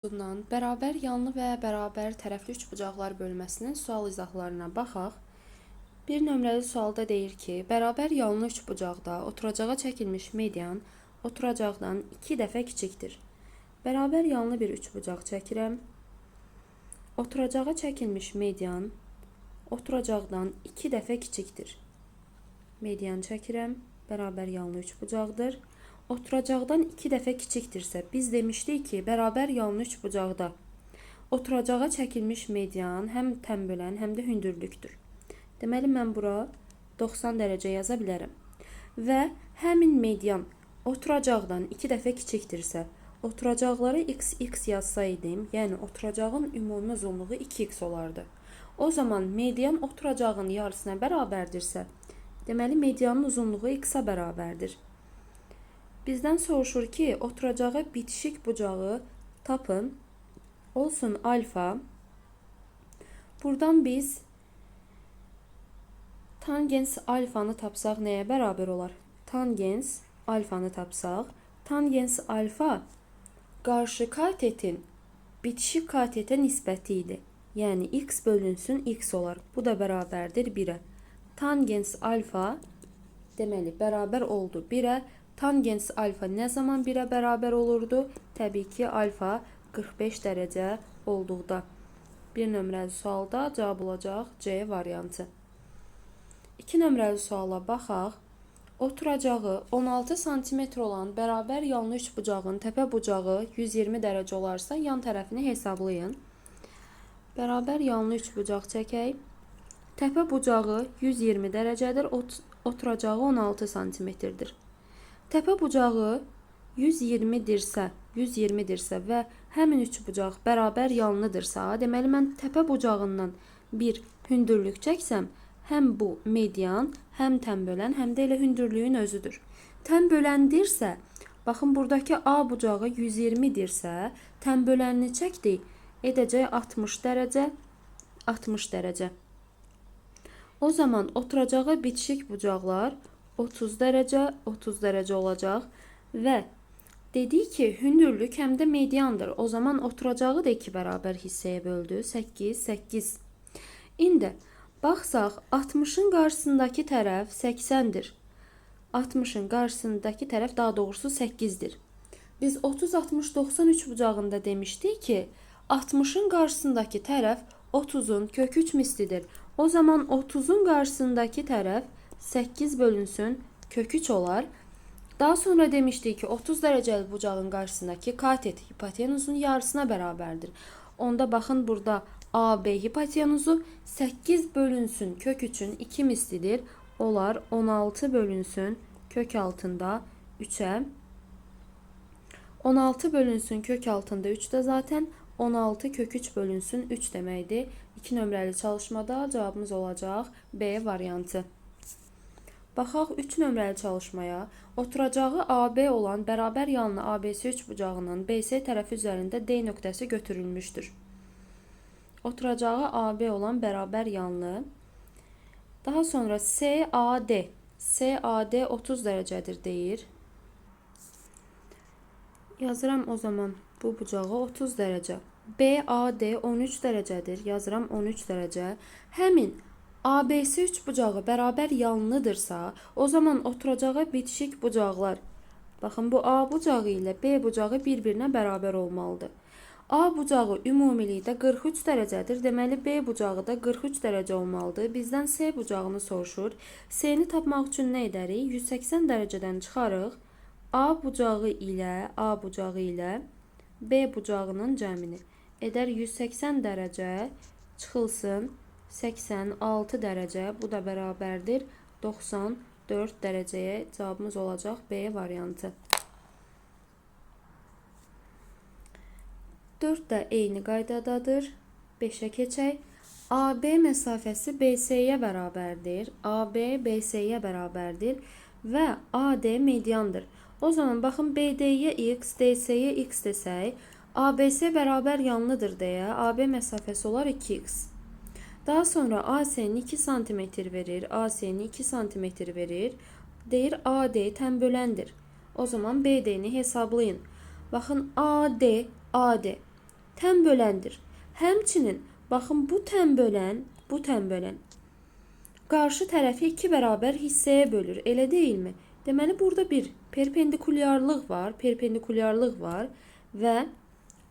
Bundan bərabər yanlı və bərabər tərəfli üçbucaqlar bölməsinin sual izahlarına baxaq. Bir nömrəli sualda deyir ki, bərabər yanlı üçbucaqda oturacağa çəkilmiş median oturacaqdan 2 dəfə kiçikdir. Bərabər yanlı bir üçbucaq çəkirəm. Oturacağa çəkilmiş median oturacaqdan 2 dəfə kiçikdir. Median çəkirəm. Bərabər yanlı üçbucaqdır. Oturacaqdan 2 dəfə kiçikdirsə, biz demişdik ki, bərabər yanlı üçbucaqda oturacağa çəkilmiş median həm tənbölən, həm də hündürlükdür. Deməli, mən bura 90 dərəcə yaza bilərəm. Və həmin median oturacaqdan 2 dəfə kiçikdirsə, oturacaqlara x, x yazsaydım, yəni oturacağın ümumi uzunluğu 2x olardı. O zaman median oturacağın yarısına bərabərdirsə, deməli, medianın uzunluğu x-a bərabərdir. Bizdən soruşur ki, oturacağa bitişik bucağı tapın. Olsun alfa. Buradan biz tangens alfanı tapsaq nəyə bərabər olar? Tangens alfanı tapsaq, tangens alfa qarşı katetin bitişik katetə nisbəti idi. Yəni x bölünsün x olar. Bu da bərabərdir 1-ə. Tangens alfa deməli bərabər oldu 1-ə. Tangens alfa nə zaman 1-ə bərabər olurdu? Təbii ki, alfa 45 dərəcə olduqda. Bir nömrəli sualda cavab olacaq C variantı. 2 nömrəli suala baxaq. Oturacağı 16 sm olan bərabər yanlı üçbucağın təpə bucağı 120 dərəcə olarsa, yan tərəfini hesablayın. Bərabər yanlı üçbucaq çəkək. Təpə bucağı 120 dərəcədir, oturacağı 16 sm-dir. Təpə bucağı 120-dirsə, 120-dirsə və həmin üçbucaq bərabər yanlıdırsa, deməli mən təpə bucağından bir hündürlük çəksəm, həm bu median, həm tənbölən, həm də elə hündürlüyün özüdür. Tənböləndirsə, baxın buradakı A bucağı 120-dirsə, tənbölənini çəkdik, edəcək 60 dərəcə, 60 dərəcə. O zaman oturacağa bitişik bucaqlar 30 dərəcə, 30 dərəcə olacaq və dedik ki, hündürlük həm də mediandır. O zaman oturacağı da 2 bərabər hissəyə böldü. 8, 8. İndi baxsaq, 60-ın qarşısındakı tərəf 80-dir. 60-ın qarşısındakı tərəf daha doğrusu 8-dir. Biz 30, 60, 93 bucağında demişdik ki, 60-ın qarşısındakı tərəf 30-un kök 3 mislidir. O zaman 30-un qarşısındakı tərəf 8 bölünsün kök 3 olar. Daha sonra demişdik ki, 30 dərəcəli bucağın qarşısındakı katet hipotenuzun yarısına bərabərdir. Onda baxın burada AB hipotenuzu 8 bölünsün kök 3-ün 2 mislidir. Olar 16 bölünsün kök altında 3'e. 16 bölünsün kök altında 3 də zaten 16 kök 3 bölünsün 3 deməkdir. 2 nömrəli çalışmada cavabımız olacaq B variantı. Baxaq 3 nömrəli çalışmaya. Oturacağı AB olan bərabər yanlı ABC üçbucağının BC tərəfi üzərində D nöqtəsi götürülmüşdür. Oturacağı AB olan bərabər yanlı. Daha sonra SAD. SAD 30 dərəcədir deyir. Yazıram o zaman bu bucağı 30 dərəcə. BAD 13 dərəcədir. Yazıram 13 dərəcə. Həmin ABC üçbucağı bərabər yanlıdırsa, o zaman oturacağa bitişik bucaqlar. Baxın, bu A bucağı ilə B bucağı bir-birinə bərabər olmalıdır. A bucağı ümumilikdə 43 dərəcədir. Deməli, B bucağı da 43 dərəcə olmalıdır. Bizdən C bucağını soruşur. C-ni tapmaq üçün nə edərik? 180 dərəcədən çıxarıq. A bucağı ilə B bucağının cəmini. Edər 180 dərəcə çıxılsın 86 dərəcə. Bu da bərabərdir 94 dərəcəyə. Cavabımız olacaq B variantı. 4 də eyni qaydadadır. 5-ə keçək. AB məsafəsi BC-yə bərabərdir. AB BC-yə bərabərdir və AD mediandır. O zaman baxın BD-yə x, DC-yə x desək, ABC bərabər yanlıdır deyə AB məsafəsi olar 2x. Daha sonra AC-ni 2 sm verir, AC-ni 2 sm verir. Deyir AD tənböləndir. O zaman BD-ni hesablayın. Baxın AD, AD. Tən böləndir. Həmçinin, baxın, bu tən bölən qarşı tərəfi 2 bərabər hissəyə bölür. Elə deyilmi? Deməli, burada bir perpendikulyarlıq var, və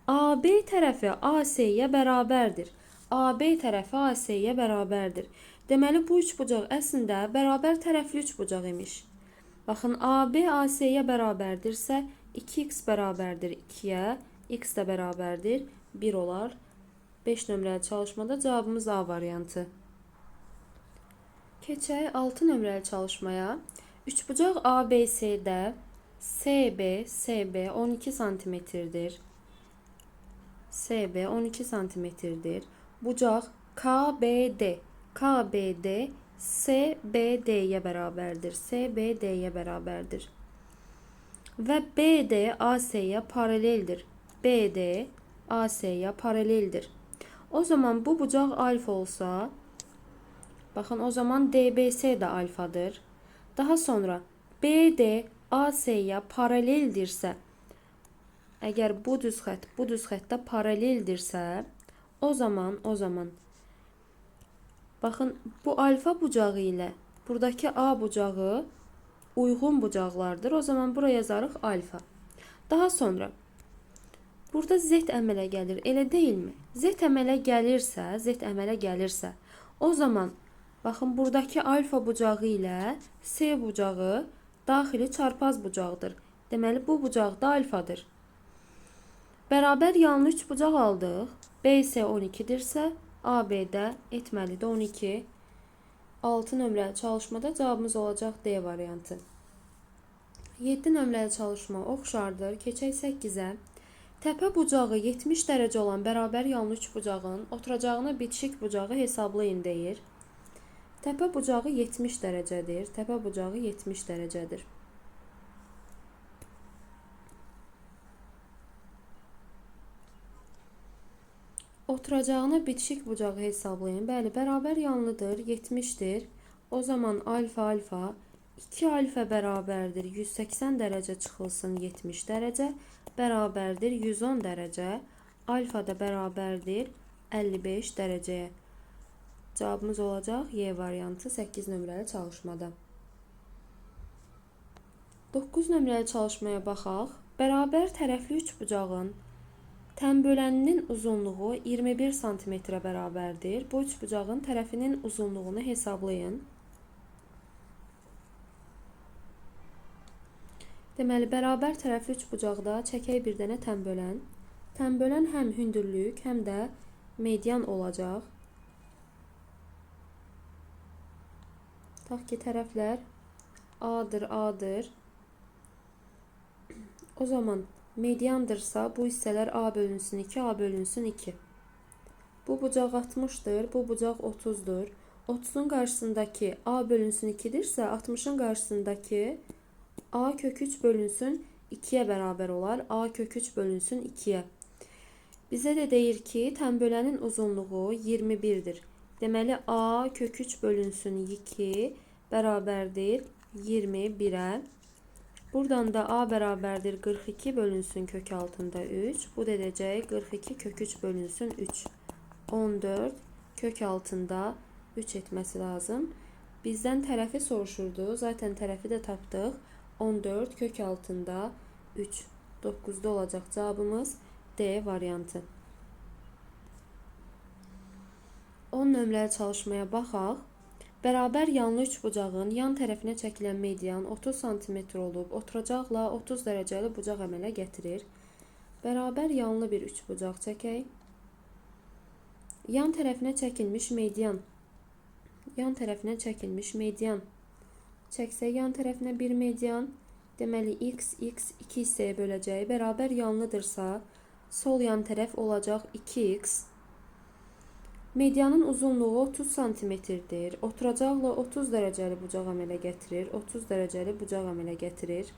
AB tərəfi AC-yə bərabərdir. AB tərəfi AC-yə bərabərdir. Deməli, bu üçbucaq əslində bərabər tərəfli üçbucaq imiş. Baxın, AB AC-yə bərabərdirsə, 2x bərabərdir 2-yə, x də bərabərdir 1 olar. 5 nömrəli çalışmada cavabımız A variantı. Keçək 6 nömrəli çalışmaya. Üçbucaq ABC-də SB 12 santimetrdir. SB 12 santimetrdir. Bucaq KBD SBD-yə bərabərdir. SBD-yə bərabərdir. Və BD AC-yə paraleldir. BD AC-yə paraleldir. O zaman bu bucaq alfa olsa, baxın, o zaman DBC də alfadır. Daha sonra BD AC-yə paraleldirsə, əgər bu düz xətt bu düz xəttə paraleldirsə, o zaman baxın, bu alfa bucağı ilə buradakı A bucağı uyğun bucaqlardır. O zaman buraya yazarıq alfa. Daha sonra burada Z əmələ gəlir, elə deyilmi? Z əmələ gəlirsə, o zaman baxın, buradakı alfa bucağı ilə S bucağı daxili çarpaz bucaqdır. Deməli, bu bucaq da alfadır. Bərabər yanlı üç bucaq aldıq. BS 12-dirsə, AB-də etməlidir 12. 6 nömrəli çalışmada cavabımız olacaq D variantı. 7 nömrəli çalışma oxşardır. Keçək 8-ə. Təpə bucağı 70 dərəcə olan bərabər yanlı üç bucağın oturacağına bitişik bucağı hesablayın deyir. Təpə bucağı 70 dərəcədir. Təpə bucağı 70 dərəcədir. Oturacağına bitişik bucağı hesablayın. Bəli, bərabər yanlıdır, 70-dir. O zaman alfa alfa 2 alfa bərabərdir 180 dərəcə çıxılsın 70 dərəcə bərabərdir 110 dərəcə. Alfa da bərabərdir 55 dərəcəyə. Cavabımız olacaq Y variantı 8 nömrəli çalışmada. 9 nömrəli çalışmaya baxaq. Bərabər tərəfli üçbucağın tənböləninin uzunluğu 21 sm bərabərdir. Bu üçbucağın tərəfinin uzunluğunu hesablayın. Deməli, bərabər tərəfli üçbucaqda çəkək bir dənə tənbölən. Tənbölən həm hündürlük, həm də median olacaq. Tutaq ki, tərəflər A-dır, A-dır. O zaman mediandırsa, bu hissələr A bölünsün 2, A bölünsün 2. Bu bucaq 60-dır, bu bucaq 30-dur. 30-un qarşısındakı A bölünsün 2-dirsə, 60-ın qarşısındakı A kök 3 bölünsün 2-yə bərabər olar. A kök 3 bölünsün 2-yə. Bizə də deyir ki, tənbölənin uzunluğu 21-dir. Deməli, A kök 3 bölünsün 2 bərabərdir 21-ə. Buradan da A bərabərdir 42 bölünsün kök altında 3. Bu da edəcək 42 kök 3 bölünsün 3. 14 kök altında 3 etməsi lazım. Bizdən tərəfi soruşurdu. Zaten tərəfi də tapdıq. 14 kök altında 3. 9-da olacaq cavabımız D variantı. 10 nömrəli çalışmaya baxaq. Bərabər yanlı üçbucağın yan tərəfinə çəkilən median 30 sm olub, oturacaqla 30 dərəcəli bucaq əmələ gətirir. Bərabər yanlı bir üçbucaq çəkək. Yan tərəfinə çəkilmiş median. Yan tərəfinə çəkilmiş median. Çəksək yan tərəfinə bir median. Deməli, x, x 2 hissəyə böləcək. Bərabər yanlıdırsa, sol yan tərəf olacaq 2x. Medianın uzunluğu 30 sm-dir. Oturacaqla 30 dərəcəli bucaq əmələ gətirir. 30 dərəcəli bucaq əmələ gətirir.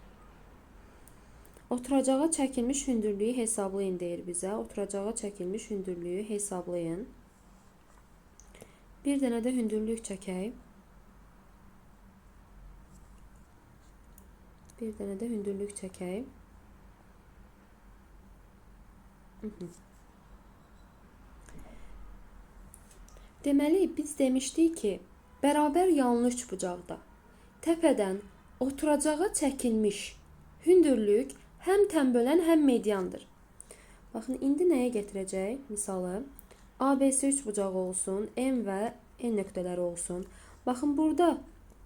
Oturacağa çəkilmiş hündürlüyü hesablayın deyir bizə. Oturacağa çəkilmiş hündürlüyü hesablayın. Bir dənə də hündürlük çəkək. Bir dənə də hündürlük çəkək. Deməli, biz demişdik ki, bərabər yanlı üçbucaqda təpədən oturacağa çəkilmiş hündürlük həm tənbölən, həm mediandır. Baxın, indi nəyə gətirəcək? Misalı, ABC üçbucağı olsun, M və N nöqtələri olsun. Baxın, burada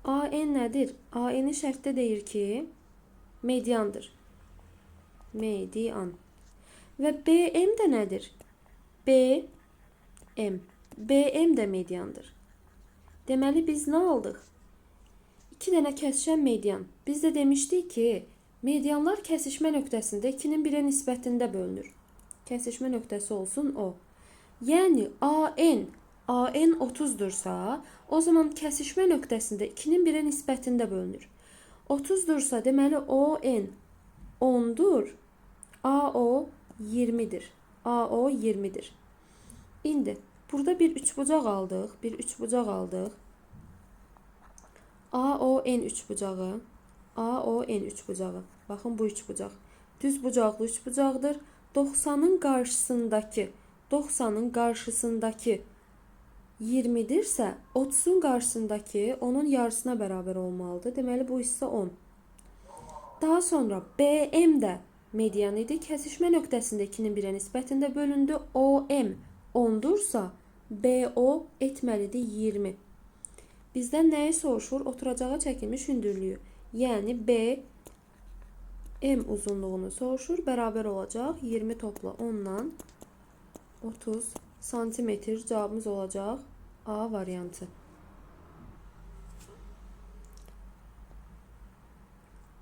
AN nədir? AN-i şərtdə deyir ki, mediandır. Median. Və BM də nədir? BM. BM də mediandır. Deməli, biz nə aldıq? 2 dənə kəsişən median. Biz də demişdik ki, medianlar kəsişmə nöqtəsində 2-nin 1-ə nisbətində bölünür. Kəsişmə nöqtəsi olsun o. Yəni, AN, AN 30-dursa, o zaman kəsişmə nöqtəsində 2-nin 1-ə nisbətində bölünür. 30-dursa, deməli, ON 10-dur, AO 20-dir. AO 20-dir. İndi, burada bir üçbucaq aldıq, bir üçbucaq aldıq. AON üçbucağı, AON üçbucağı. Baxın, bu üçbucaq. Düz bucaqlı üçbucaqdır. 90-ın qarşısındakı, 90-ın qarşısındakı 20-dirsə, 30-un qarşısındakı onun yarısına bərabər olmalıdır. Deməli, bu hissə 10. Daha sonra BM də median idi. Kəsişmə nöqtəsində 2-nin 1-ə nisbətində bölündü. OM 10-dursa, BO etməlidir 20. Bizdən nəyi soruşur? Oturacağa çəkilmiş hündürlüyü. Yəni, B M uzunluğunu soruşur. Bərabər olacaq. 20 topla 10-dan 30 santimetr cavabımız olacaq. A variantı.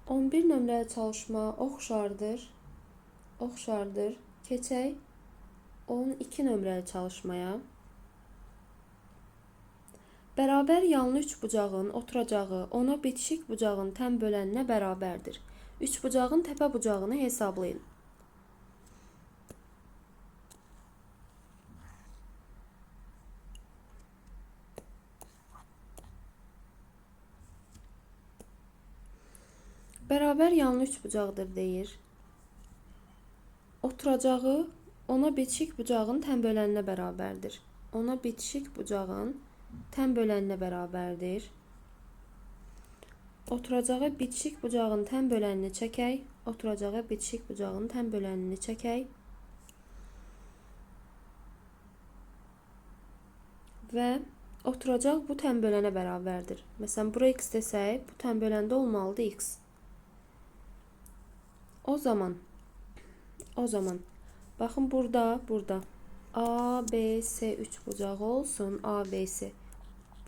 11 nömrəli çalışma oxşardır. Oxşardır. Keçək 12 nömrəli çalışmaya. Bərabər yanlı üçbucağın oturacağı ona bitişik bucağın tən böləninə bərabərdir. Üçbucağın təpə bucağını hesablayın. Bərabər yanlı üçbucaqdır deyir. Oturacağı ona bitişik bucağın tən böləninə bərabərdir. Ona bitişik bucağın tən böləninə bərabərdir. Oturacağı bitişik bucağın tən bölənini çəkək. Oturacağı bitişik bucağın tən bölənini çəkək. Və oturacaq bu tən bölənə bərabərdir. Məsələn, bura x desək, bu tən böləndə olmalıdır x. O zaman, baxın burada A, B, C üçbucağı olsun, A, B, C.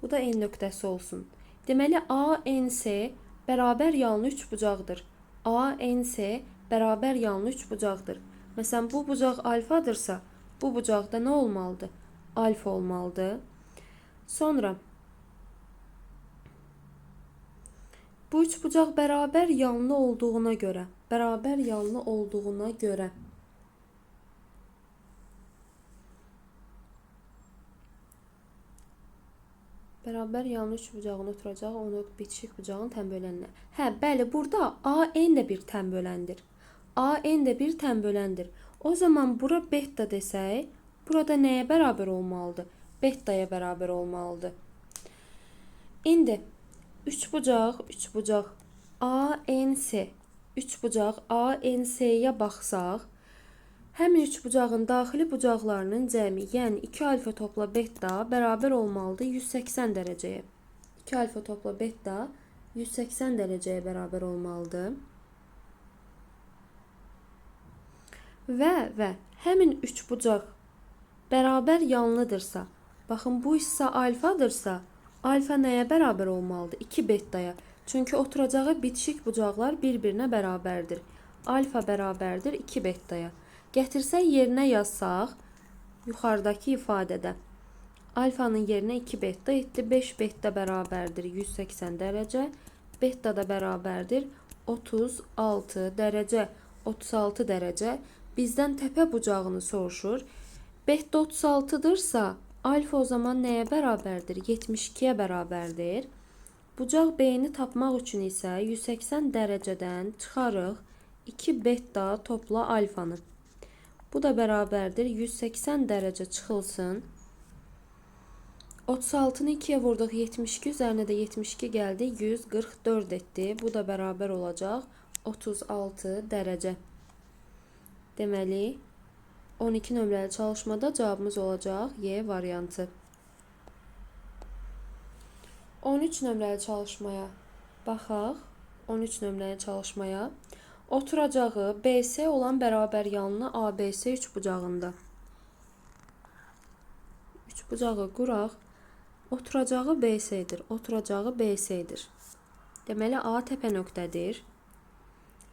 Bu da N nöqtəsi olsun. Deməli, A, N, C bərabər yanlı üçbucaqdır. A, N, C bərabər yanlı üçbucaqdır. Məsələn, bu bucaq alfadırsa, bu bucaqda nə olmalıdır? Alfa olmalıdır. Sonra, bu üçbucaq bərabər yanlı olduğuna görə, bərabər yanlı üçbucağın oturacağı onu bitişik bucağın tən böləninə. Hə, bəli, burada AN də bir tən böləndir. AN də bir tən böləndir. O zaman bura beta desək, burada nəyə bərabər olmalıdır? Betaya bərabər olmalıdır. İndi üçbucaq ANC, üçbucaq ANC-yə baxsaq, həmin üçbucağın daxili bucaqlarının cəmi, yəni 2 alfa topla beta bərabər olmalıdır 180 dərəcəyə. 2 alfa topla beta 180 dərəcəyə bərabər olmalıdır. Və həmin üçbucaq bərabər yanlıdırsa, baxın bu hissə alfadırsa, alfa nəyə bərabər olmalıdır? 2 betaya. Çünki oturacağı bitişik bucaqlar bir-birinə bərabərdir. Alfa bərabərdir 2 betaya. Gətirsək yerinə yazsaq, yuxarıdakı ifadədə alfanın yerinə 2 beta etdi. 5 beta bərabərdir 180 dərəcə. Beta da bərabərdir 36 dərəcə. 36 dərəcə. Bizdən təpə bucağını soruşur. Beta 36-dırsa, alfa o zaman nəyə bərabərdir? 72-yə bərabərdir. Bucaq B-ni tapmaq üçün isə 180 dərəcədən çıxarıq 2 beta topla alfanı. Bu da bərabərdir. 180 dərəcə çıxılsın. 36-nı 2-yə vurduq 72, üzərinə də 72 gəldi, 144 etdi. Bu da bərabər olacaq 36 dərəcə. Deməli, 12 nömrəli çalışmada cavabımız olacaq Y variantı. 13 nömrəli çalışmaya baxaq. 13 nömrəli çalışmaya. Oturacağı BS olan bərabər yanlı ABC üçbucağında. Üçbucağı quraq. Oturacağı BS-dir. Oturacağı BS-dir. Deməli, A təpə nöqtədir.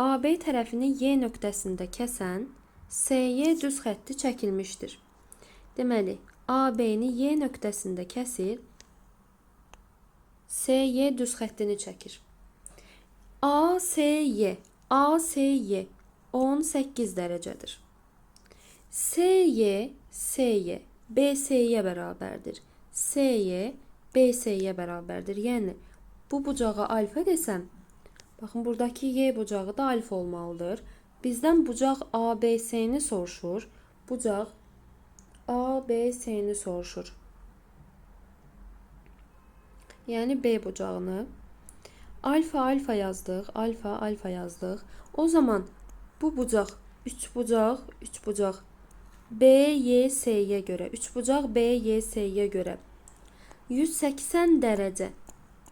AB tərəfini Y nöqtəsində kəsən SY düz xətti çəkilmişdir. Deməli, AB-ni Y nöqtəsində kəsir, SY düz xəttini çəkir. ASY, ASY 18 dərəcədir. SY, SY BS-yə bərabərdir. SY BS-yə bərabərdir. Yəni, bu bucağa alfa desəm, baxın, buradakı Y bucağı da alfa olmalıdır. Bizdən bucaq ABC-ni soruşur. Bucaq ABC-ni soruşur. Yəni, B bucağını. Alfa, alfa yazdıq. Alfa, alfa yazdıq. O zaman bu bucaq, üçbucaq, üçbucaq BYS-yə görə, üçbucaq BYS-yə görə 180 dərəcə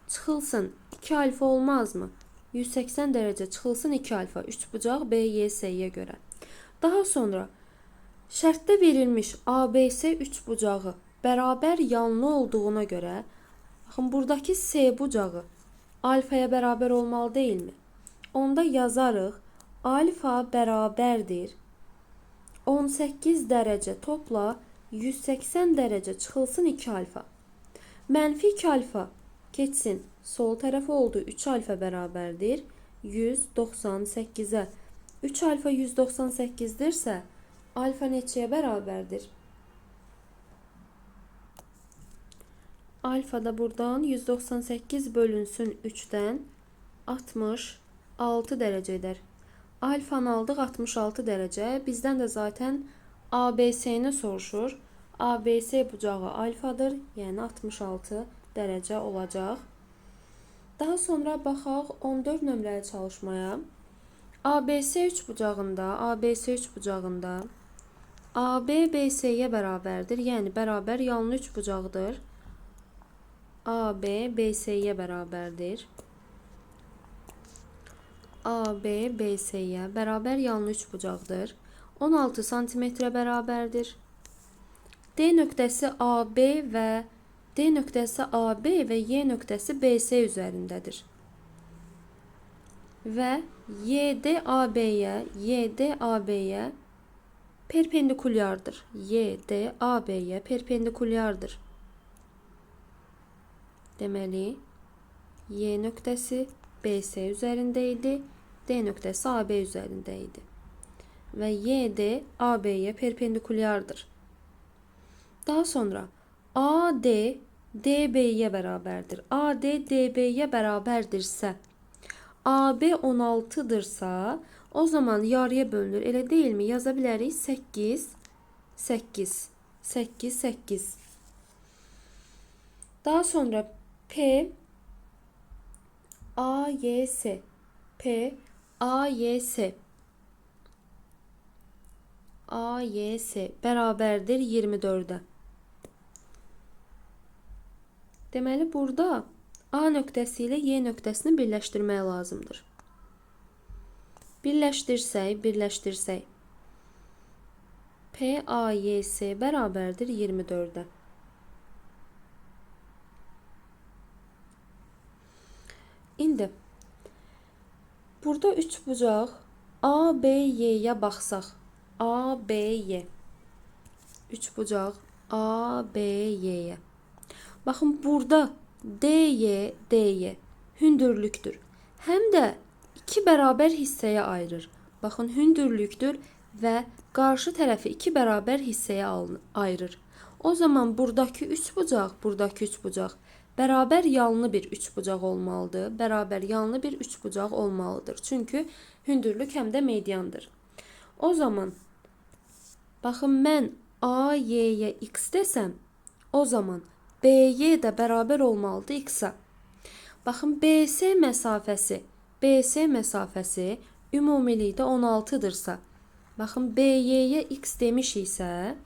çıxılsın 2 alfa olmazmı? 180 dərəcə çıxılsın 2 alfa, üçbucaq BYS-yə görə. Daha sonra şərtdə verilmiş ABC üçbucağı bərabər yanlı olduğuna görə, baxın, buradakı S bucağı alfaya bərabər olmalı deyilmi? Onda yazarıq, alfa bərabərdir 18 dərəcə topla 180 dərəcə çıxılsın 2 alfa. Mənfi 2 alfa keçsin. Sol tərəfi oldu 3 alfa bərabərdir 198-ə. 3 alfa 198-dirsə, alfa neçəyə bərabərdir? Alfa da buradan 198 bölünsün 3-dən 66 dərəcə edər. Alfanı aldıq 66 dərəcə. Bizdən də zaten ABC-ni soruşur. ABC bucağı alfadır, yəni 66 dərəcə olacaq. Daha sonra baxaq 14 nömrəli çalışmaya. ABC üçbucağında, ABC üçbucağında AB BC-yə bərabərdir, yəni bərabər yanlı üçbucaqdır. AB BC-yə bərabərdir. AB BC-yə bərabər yanlı üçbucaqdır. 16 sm bərabərdir. D nöqtəsi AB və D nöqtəsi AB və Y nöqtəsi BC üzərindədir. Və YD AB-yə, YD AB-yə perpendikulyardır. YD AB-yə perpendikulyardır. Deməli, Y nöqtəsi BC üzərində idi, D nöqtəsi AB üzərində idi. Və YD AB-yə perpendikulyardır. Daha sonra AD DB-yə bərabərdir. AD DB-yə bərabərdirsə, AB 16-dırsa, o zaman yarıya bölünür. Elə deyilmi? Yaza bilərik 8, 8, 8, 8. Daha sonra P, A, Y, S. P, A, Y, S. A, Y, S bərabərdir 24-ə. Deməli, burada A nöqtəsi ilə Y nöqtəsini birləşdirmək lazımdır. Birləşdirsək, P, A, Y, S bərabərdir 24-ə. İndi, burada üçbucaq A, B, Y-yə baxsaq, A, B, Y. Üçbucaq A, B, Y-yə. Baxın, burada DY, DY hündürlükdür. Həm də iki bərabər hissəyə ayırır. Baxın, hündürlükdür və qarşı tərəfi iki bərabər hissəyə ayırır. O zaman buradakı üçbucaq, buradakı üçbucaq bərabər yanlı bir üçbucaq olmalıdır. Bərabər yanlı bir üçbucaq olmalıdır. Çünki hündürlük həm də mediandır. O zaman, baxın, mən A, Y-yə X desəm, o zaman BY də bərabər olmalıdır x-a. Baxın, BC məsafəsi ümumilikdə 16-dırsa, baxın, BY-yə x demişiksə,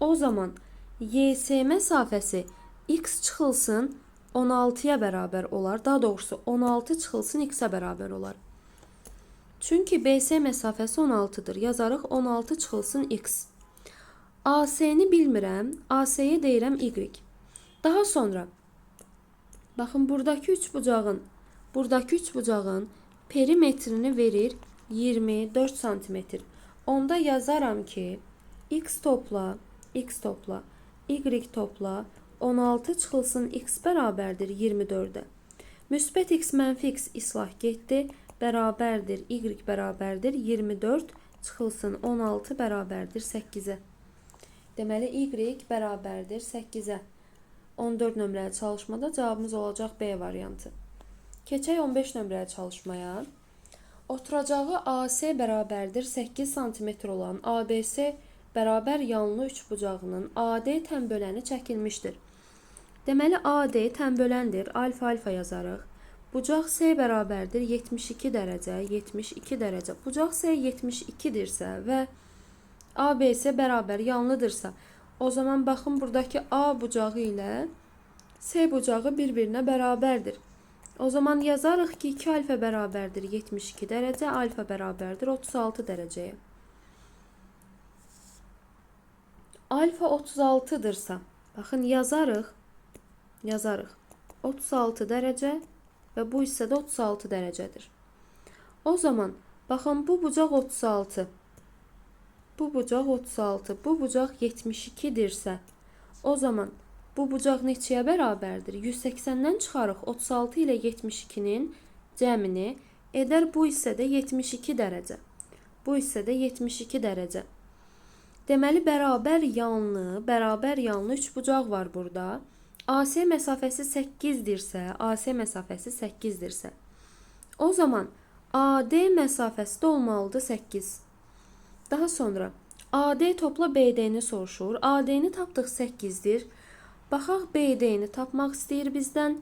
o zaman YS məsafəsi x çıxılsın 16-ya bərabər olar. Daha doğrusu 16 çıxılsın x-ə bərabər olar. Çünki BC məsafəsi 16-dır. Yazarıq 16 çıxılsın x. AC-ni bilmirəm. AC-yə deyirəm y. Daha sonra baxın, buradakı üçbucağın perimetrini verir 24 sm. Onda yazaram ki, x topla, x topla, y topla, 16 çıxılsın x bərabərdir 24-ə. Müsbət x, mənfi x islah getdi. Bərabərdir, y bərabərdir 24 çıxılsın 16 bərabərdir 8-ə. Deməli, y bərabərdir 8-ə. 14 nömrəli çalışmada cavabımız olacaq B variantı. Keçək 15 nömrəli çalışmaya. Oturacağı AC bərabərdir 8 sm olan ABC bərabər yanlı üçbucağının AD tənböləni çəkilmişdir. Deməli, AD tənböləndir. Alfa alfa yazarıq. Bucaq S bərabərdir 72 dərəcə, 72 dərəcə. Bucaq S 72-dirsə və ABC bərabər yanlıdırsa, o zaman baxın, buradakı A bucağı ilə S bucağı bir-birinə bərabərdir. O zaman yazarıq ki, 2 alfa bərabərdir 72 dərəcə, alfa bərabərdir 36 dərəcəyə. Alfa 36-dırsa, baxın, yazarıq 36 dərəcə və bu hissədə 36 dərəcədir. O zaman, baxın, bu bucaq 36, bu bucaq 36, bu bucaq 72-dirsə, o zaman bu bucaq neçəyə bərabərdir? 180-dən çıxarıq 36 ilə 72-nin cəmini edər bu hissədə 72 dərəcə. Bu hissədə 72 dərəcə. Deməli, bərabər yanlı üçbucaq var burada. AC məsafəsi 8-dirsə, AC məsafəsi 8-dirsə, o zaman AD məsafəsi də olmalıdır 8. Daha sonra AD topla BD-ni soruşur. AD-ni tapdıq 8-dir. Baxaq, BD-ni tapmaq istəyir bizdən.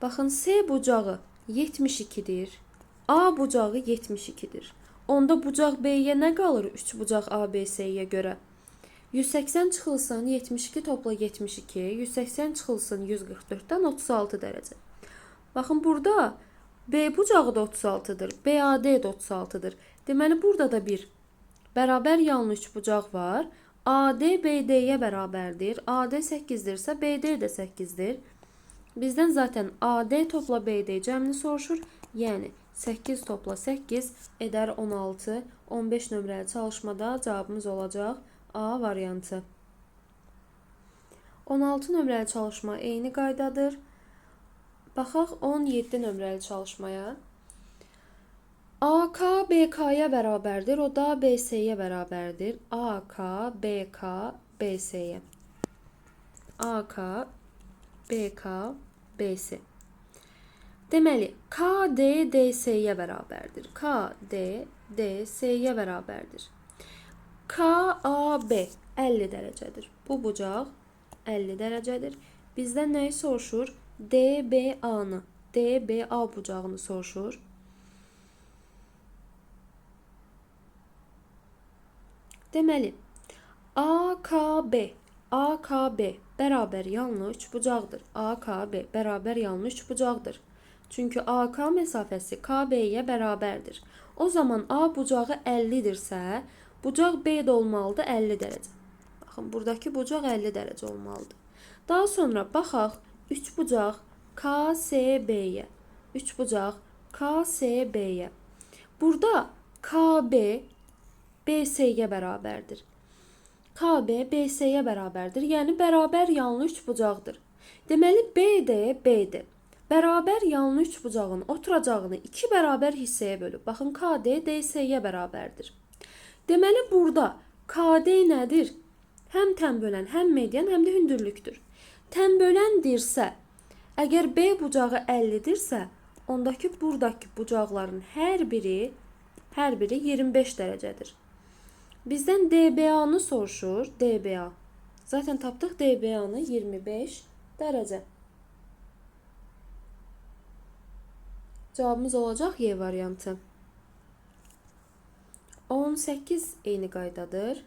Baxın, C bucağı 72-dir. A bucağı 72-dir. Onda bucaq B-yə nə qalır? 3 bucaq ABC-yə görə. 180 çıxılsın 72 topla 72, 180 çıxılsın 144-dən 36 dərəcə. Baxın, burada B bucağı da 36-dır, BAD də 36-dır. Deməli, burada da bir bərabər yanlı üçbucaq var. AD BD-yə bərabərdir. AD 8-dirsə, BD də 8-dir. Bizdən zaten AD topla BD cəmini soruşur. Yəni, 8 topla 8 edər 16. 15 nömrəli çalışmada cavabımız olacaq A variantı. 16 nömrəli çalışma eyni qaydadır. Baxaq 17 nömrəli çalışmaya. AK BK-ya bərabərdir, o da BC-yə bərabərdir. AK BK BC-yə. AK BK BC. Deməli, KD DC-yə bərabərdir. KD DC-yə bərabərdir. KAB 50 dərəcədir. Bu bucaq 50 dərəcədir. Bizdən nəyi soruşur? DBA-nı. DBA bucağını soruşur. Deməli, AKB bərabər yanlı üçbucaqdır. AKB bərabər yanlı üçbucaqdır. Çünki AK məsafəsi KB-yə bərabərdir. O zaman A bucağı 50-dirsə, bucaq B də olmalıdır 50 dərəcə. Baxın, buradakı bucaq 50 dərəcə olmalıdır. Daha sonra baxaq üçbucaq KSB-yə. Üçbucaq KSB-yə. Burada KB BC-yə bərabərdir. KB BC-yə bərabərdir. Yəni bərabər yanlı üçbucaqdır. Deməli BD BD. Bərabər yanlı üçbucağın oturacağını iki bərabər hissəyə bölüb. Baxın, KD DC-yə bərabərdir. Deməli burada KD nədir? Həm tənbölən, həm median, həm də hündürlükdür. Tənböləndirsə, əgər B bucağı 50-dirsə, ondakı buradakı bucaqların hər biri 25 dərəcədir. Bizdən DBA-nı soruşur. DBA. Zaten tapdıq DBA-nı 25 dərəcə. Cavabımız olacaq Y variantı. 18 eyni qaydadır.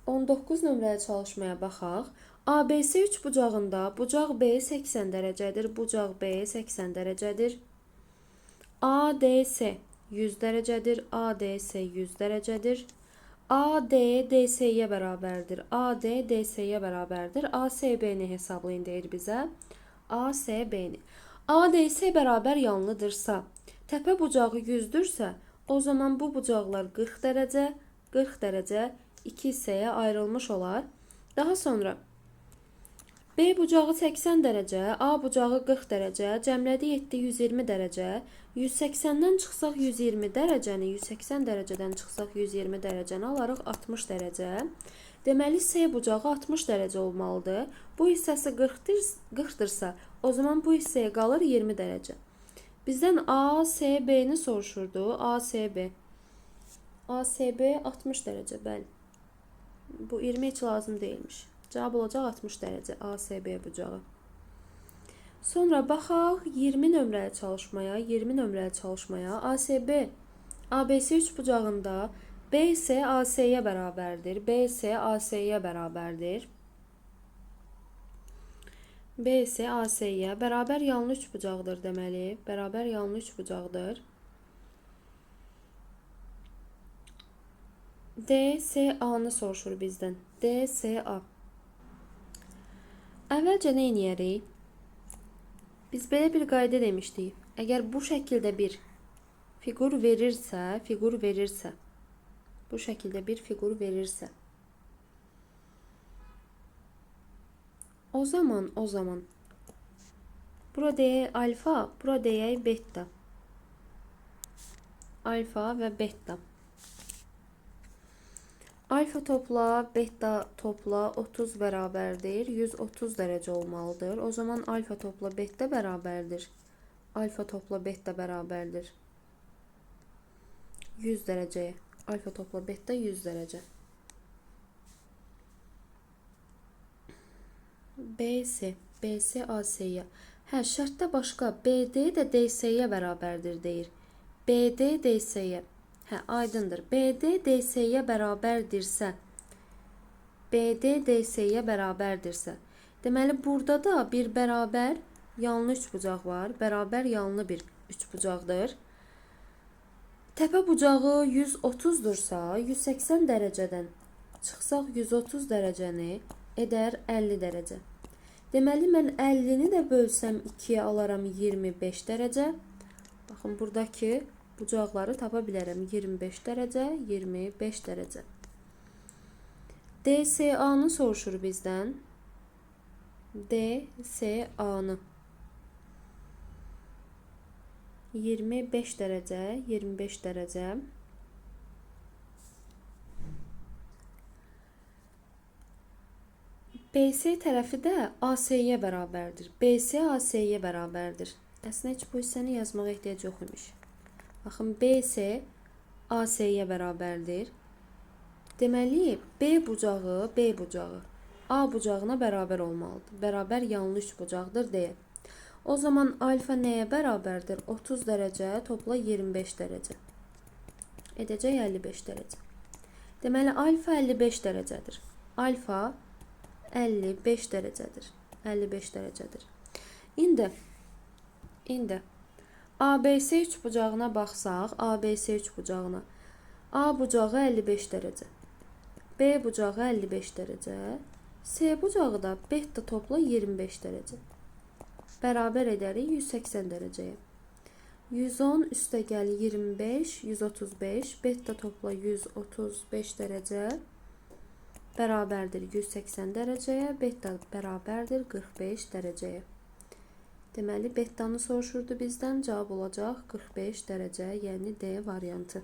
19 nömrəli çalışmaya baxaq. ABC üç bucağında bucaq B 80 dərəcədir, bucaq B 80 dərəcədir. ADC 100 dərəcədir, ADC 100 dərəcədir. AD DC-yə bərabərdir, AD DC-yə bərabərdir. ASB-ni hesablayın deyir bizə. ASB-ni. ADC bərabər yanlıdırsa, təpə bucağı 100-dürsə, o zaman bu bucaqlar 40 dərəcə, 40 dərəcə iki hissəyə ayrılmış olar. Daha sonra B bucağı 80 dərəcə, A bucağı 40 dərəcə, cəmlədi etdi 120 dərəcə. 180-dən çıxsaq 120 dərəcəni, 180 dərəcədən çıxsaq 120 dərəcəni alarıq 60 dərəcə. Deməli C bucağı 60 dərəcə olmalıdır. Bu hissəsi 40-dırsa, o zaman bu hissəyə qalır 20 dərəcə. Bizdən ASB-ni soruşurdu. ASB. ASB 60 dərəcə, bəli. Bu 20 heç lazım deyilmiş. Cavab olacaq 60 dərəcə ASB bucağı. Sonra baxaq 20 nömrəli çalışmaya, 20 nömrəli çalışmaya. ASB, ABC üç bucağında BC AC-yə bərabərdir. BC AC-yə bərabərdir. BC AC-yə bərabər yanlı üç bucaqdır deməli. Bərabər yanlı üç bucaqdır. DSA-nı soruşur bizdən. DSA. Əvvəlcə nə eləyərik? Biz belə bir qayda demişdik. Əgər bu şəkildə bir fiqur verirsə, bu şəkildə bir fiqur verirsə, o zaman bura deyək alfa, bura deyək beta. Alfa və beta. Alfa topla, beta topla 30 bərabərdir. 130 dərəcə olmalıdır. O zaman alfa topla beta bərabərdir. Alfa topla beta bərabərdir. 100 dərəcəyə. Alfa topla beta 100 dərəcə. BC, BC AC-yə. Hə, şərtdə başqa BD də DC-yə bərabərdir deyir. BD DC-yə. Hə, aydındır. BD DC-yə bərabərdirsə, BD DC-yə bərabərdirsə, deməli burada da bir bərabər yanlı üçbucaq var. Bərabər yanlı bir üçbucaqdır. Təpə bucağı 130-dursa, 180 dərəcədən çıxsaq 130 dərəcəni edər 50 dərəcə. Deməli mən 50-ni də bölsəm 2-yə alaram 25 dərəcə. Baxın, buradakı bucaqları tapa bilərəm. 25 dərəcə, 25 dərəcə. DSA-nı soruşur bizdən. DSA-nı. 25 dərəcə, 25 dərəcə. BC tərəfi də AC-yə bərabərdir. BC AC-yə bərabərdir. Əslində heç bu hissəni yazmağa ehtiyac yox imiş. Baxın, BC AC-yə bərabərdir. Deməli, B bucağı A bucağına bərabər olmalıdır. Bərabər yanlı üç bucaqdır deyə. O zaman alfa nəyə bərabərdir? 30 dərəcə topla 25 dərəcə. Edəcək 55 dərəcə. Deməli, alfa 55 dərəcədir. Alfa 55 dərəcədir. 55 dərəcədir. İndi ABC üç bucağına baxsaq, ABC üç bucağına. A bucağı 55 dərəcə. B bucağı 55 dərəcə. C bucağı da beta topla 25 dərəcə. Bərabər edərik 180 dərəcəyə. 110 üstə gəl 25, 135. Beta topla 135 dərəcə bərabərdir 180 dərəcəyə. Beta bərabərdir 45 dərəcəyə. Deməli, betanı soruşurdu bizdən. Cavab olacaq 45 dərəcə, yəni D variantı.